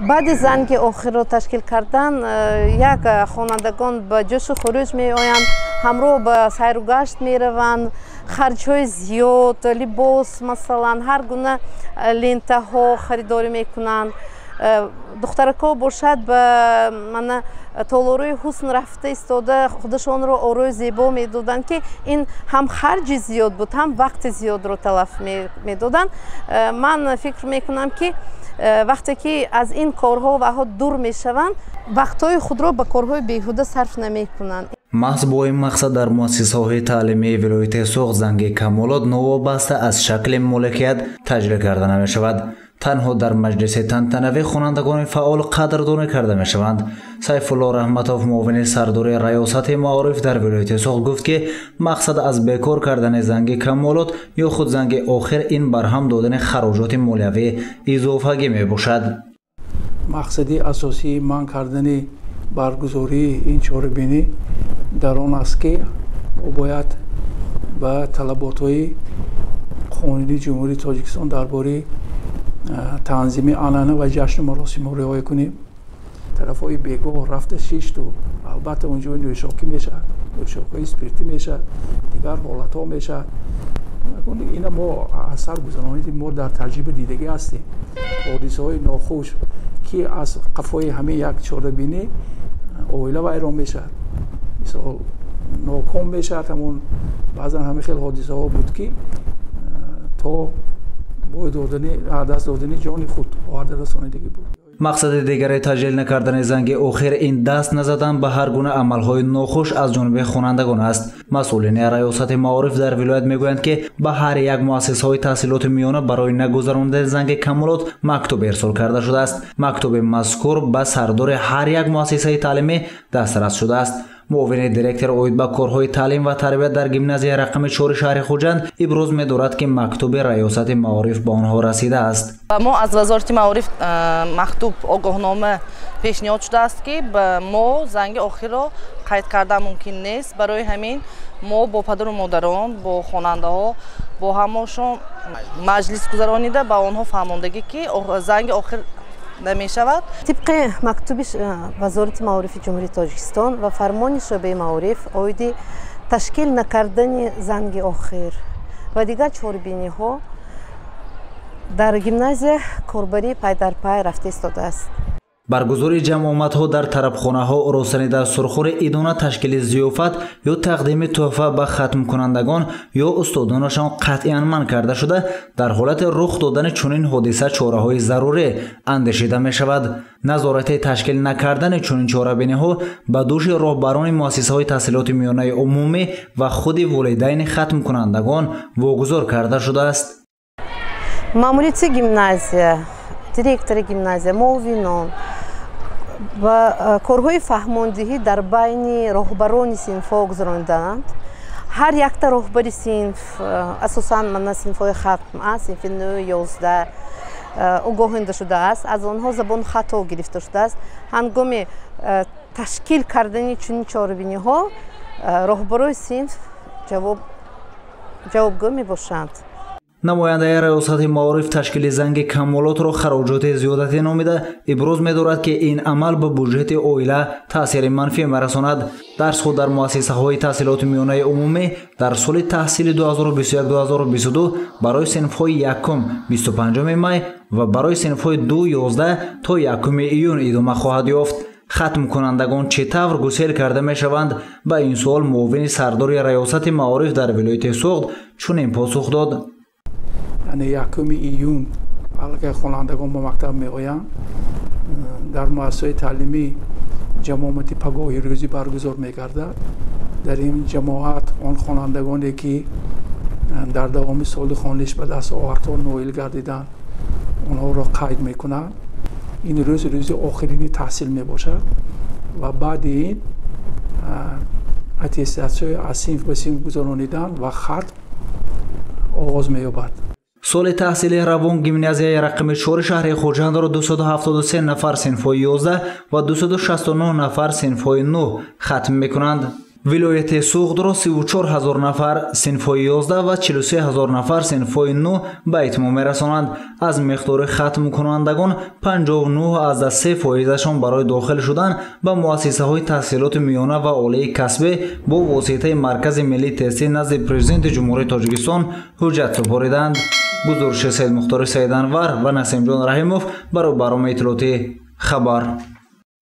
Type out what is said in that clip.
Баъди занги охирро ташкил кардан як хонандагон ба ҷӯшу хуруҷ меоянд, ҳамроҳ ба сайру гашт мераванд, харҷҳои зиёд, либос, масалан, ҳар гуна лентаҳо харидорӣ мекунанд. Духтаракҳо бошад, ба мана толораи ҳусн рафта истода, худашонро орои зебо медоданд, ки ин ҳам харҷи зиёд буд, ҳам вақти зиёдро талаф медоданд. Ман фикр мекунам, ки вақте ки аз ин корҳо ваҳо дур мешаванд, вақтҳои худро ба корҳои беҳуда сарф намекунанд. Маҳз бо ин мақсад дар муассисаҳои таълимии вилояти Суғд занги камолот новобаста аз шакли моликият таҷлил карда намешавад. Танҳо дар маҷлиси тантанавӣ хонандагони фаъол қадрдонӣ карда мешаванд. Сайфулло Раҳматов, муовини сардори раёсати маориф дар вилояти Суғд, гуфт, ки мақсад аз бекор кардани занги камолот ё худ занги охир ин барҳам додани хароҷоти молиявии изофагӣ мебошад. Мақсади асосии манъ кардани баргузории ин чорабинӣ дар он аст, ки мо бояд ба талаботҳои қонуни Ҷумҳурии Тоҷикистон дар бораи танзими анъана ва ҷашну маросимҳо риоя кунем. Тарафҳои бегоҳ рафта шишту, албатта, унҷо нӯшокӣ мешавад, нӯшокиҳои спиртӣ мешавад, дигар ҳолатҳо мешавад. Ина мо аз сар гузаронидем, мо дар таҷриба дидагӣ ҳастем, ҳодисаҳои нохуш, ки аз қафои ҳамин як чорабинӣ оила вайрон мешавад, мисол, ноком мешавад. Ҳамон баъзан ҳамин хел ҳодисаҳо буд, ки то бой додани, даст додани ҷони худ оварда расонидагӣ буд. Мақсади дигари таҷлил накардани занги охир ин даст назадан ба ҳар гуна амалҳои нохуш аз ҷониби хонандагон аст. Масъулини раёсати маориф дар вилоят мегӯянд, ки ба ҳар як муассисаҳои таҳсилоти миёна барои нагузарондани занги камолот мактуб ирсол карда шудааст. Мактуби мазкур ба сардори ҳар як муассисаи таълимӣ дастрас шудааст. Муовини директор оид ба корҳои таълим ва тарбият дар гимназияи рақами 4 шаҳри Хуҷанд иброз медорад, ки мактуби раёсати маориф ба онҳо расидааст. Ба мо аз Вазорати маориф мактуб, огоҳнома пешниҳод шудааст, ки ба мо занги охирро қайд кардан мумкин нест. Барои ҳамин мо бо падару модарон, бо хонандаҳо, бо ҳамошон маҷлис гузаронида, ба онҳо фаҳмондагӣ, ки занги охир намешавад. Тибқи мактуби Вазорати маорифи Ҷумҳурии Тоҷикистон ва фармони шӯъбаи маориф оиди ташкил накардани занги охир ва дигар чорабиниҳо, дар гимназия корбарии пайдарпай рафта истодааст. Баргузории ҷамъомадҳо дар тарабхонаҳо, оростани дар сурхури идона, ташкили зиёфат ё тақдими тӯҳфа ба хатмкунандагон ё устодонашон қатъиян манъ карда шуда, дар ҳолати рух додани чунин ҳодиса чораҳои зарурӣ андешида мешавад. Назорати ташкил накардани чунин чорабиниҳо ба дӯши роҳбарони муассисаҳои таҳсилоти миёнаи умумӣ ва худи волидайни хатмкунандагон вогузор карда шудааст. Маъмурияти гимназия, директори гимназия, муовинон ва корҳои фаҳмондиҳӣ дар байни роҳбарони синфҳо гузаронидаанд. Ҳар якта роҳбари синф, асосан мана синфҳои хатм, синфи 9, 11, огоҳонда шудааст, аз онҳо забон хато гирифта шудааст. Ҳангоми ташкил кардани чунин чорабиниҳо роҳбарои синф ҷавобгӯ мебошанд. Намояндаи раёсати маориф ташкили занги камолотро хароҷоти зиёдатӣ номида, иброз медорад, ки ин амал ба буҷети оила таъсири манфӣ мерасонад. Дарсҳо дар муассисаҳои таҳсилоти миёнаи умумӣ дар соли таҳсили 2021-2022 барои синфҳои якум 25 май ва барои синфҳои 2, 11 то 1 июн идома хоҳад ёфт. Хатмкунандагон чӣ тавр гусел карда мешаванд? Ба ин суол муовини сардори раёсати маориф дар вилояти Суғд чунин посух дод. Яъне 1 июн аллакай хонандагон ба мактаб меоянд. Дар муассисаҳои таълимӣ ҷамоати пагоҳи рӯзӣ баргузор мегардад. Дар ин ҷамоат он хонандагоне, ки дар давоми соли хониш ба дастовардҳо ноил гардиданд, онҳоро қайд мекунанд. Ин рӯз рӯзи охирини таҳсил мебошад ва баъди ин аттестатсияи аз синф ба синф гузаронидан ва хатм оғоз меёбад. Соли таҳсили равон гимназияи рақами 4 шаҳри Хуҷандро 273 нафар синфҳои 11 ва 269 нафар синфҳои 9 хатм мекунанд. Вилояти Суғдро 34 ҳазор нафар синфҳои 11 ва 43 ҳазор нафар синфҳои 9 ба итмом мерасонанд. Аз миқдори хатмкунандагон 59,3 фоизашон барои дохил шудан ба муассисаҳои таҳсилоти миёна ва олии касбӣ бо воситаи Маркази миллии тестӣ назди Президенти Ҷумҳурии Тоҷикистон ҳуҷҷат супориданд. Гузориши Саидмухтори Саиданвар ва Насимҷон Раҳимов барои барномаи иттилоотии «Хабар».